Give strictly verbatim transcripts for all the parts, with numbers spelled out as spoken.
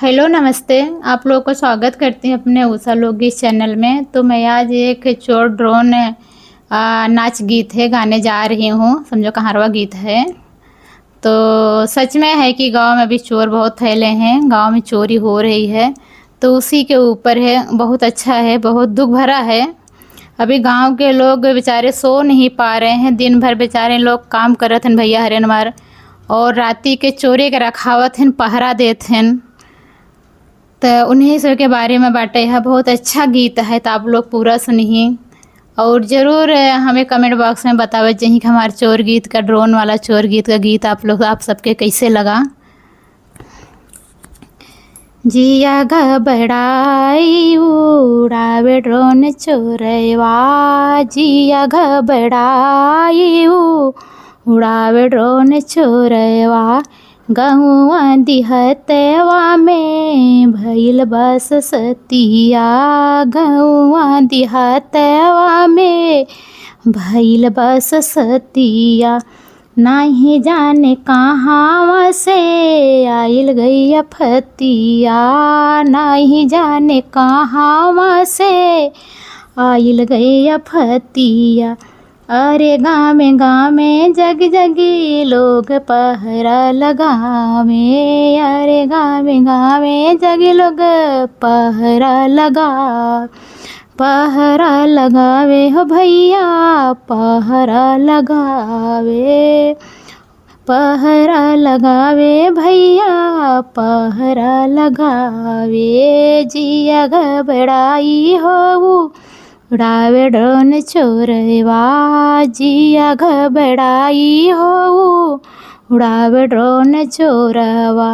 हेलो, नमस्ते। आप लोग को स्वागत करती हूँ अपने उषा लोकगीत चैनल में। तो मैं आज एक चोर ड्रोन, आ, नाच गीत है, गाने जा रही हूँ, समझो कहारवा गीत है। तो सच में है कि गांव में अभी चोर बहुत फैले हैं, गांव में चोरी हो रही है, तो उसी के ऊपर है। बहुत अच्छा है, बहुत दुख भरा है। अभी गांव के लोग बेचारे सो नहीं पा रहे हैं, दिन भर बेचारे लोग काम करत हन भैया हरेन मार, और राती के चोरी के रखावत हन, पहरा देत हन। त उन्हीं सब के बारे में बाटे है। बहुत अच्छा गीत है, तो आप लोग पूरा सुनिए और जरूर हमें कमेंट बॉक्स में बतावे चाहिए कि हमारे चोर गीत का, ड्रोन वाला चोर गीत का गीत आप लोग, आप सबके कैसे लगा। जिया घबराई उड़ावे ड्रोन चोरवा, जिया घबराई उ-, उड़ावे ड्रोन चोरवा। गौवा दिहतवा में भइल बस सतिया, गौवा दिहतवा में भइल बस सतिया। नाही जाने कहाँ से आइल गइया फतिया, नाही जाने कहाँ से आइल गइया फतिया। अरे गामे गामे जग जगी लोग पहरा लगावे, अरे गामे गामे जगी लोग पहरा लगा, पहरा लगावे हो भैया, पहरा लगावे, पहरा लगावे भैया, पहरा लगावे। जिया घबराई हो उड़ावे ड्रोन चोरवा, जिया घबराई हो उड़ावे ड्रोन चोरवा।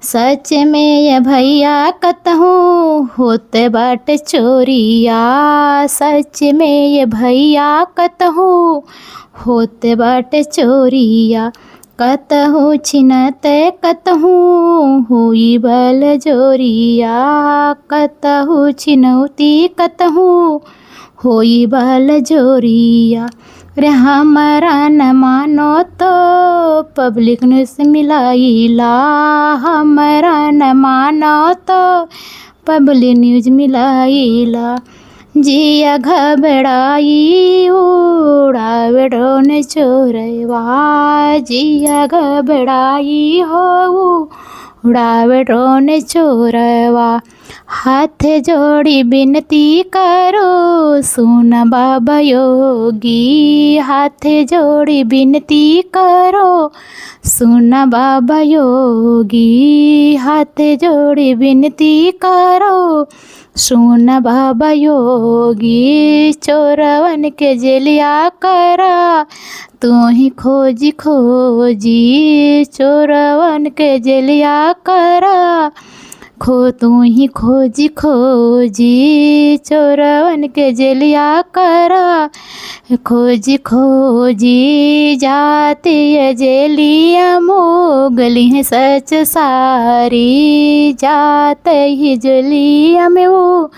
सच में ये भैया कतहूँ होत बाटे चोरिया, सच में ये भैया कतहूँ होत बाटे चोरिया। कतहूँ छिनत कतहूँ होई बल जोरिया, कतहूँ छिनौती कतहूँ होई बल जोरिया। रे हमरा न मानो तो पब्लिक न्यूज मिलाइला, हमरा न मानो तो पब्लिक न्यूज मिलाइला। जिया घबराई उड़ावे ड्रोन चोरवा, जिया घबराई हो उड़ावे ड्रोन चोरवा। हाथ जोड़ी बिनती करो सुन बाबा योगी, हाथ जोड़ी बिनती करो सुन बाबा योगी, हाथ जोड़ी बिनती करो सुन बाबा योगी। चोरवन के जेलिया करा तू ही खोजी खोजी, चोरवन के जेलिया करा खो तू ही खोजी खोजी, चोरवन के जेलिया करा खोजी खोजी। जात ये जेलिया मो गली है सच सारी, जात ही जेलिया में वो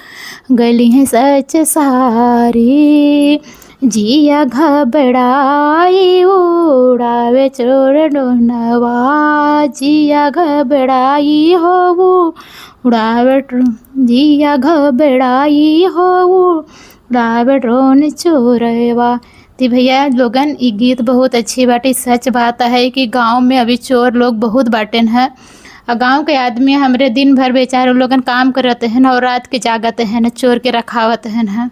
गली है सच सारी। जिया घबराई उड़ावे चोर ड्रोनवा, जिया घबराई हो उड़ावे ड्रो-, जिया घबराई हो उड़ावे ड्रोन चोरवा। तो भैया लोगन, ई गीत बहुत अच्छी बाटे। सच बात है कि गांव में अभी चोर लोग बहुत बाटेन है। आ गांव के आदमी हमरे दिन भर बेचारे लोगन काम करत हैं और रात के जागत हैं, चोर के रखावत हैं।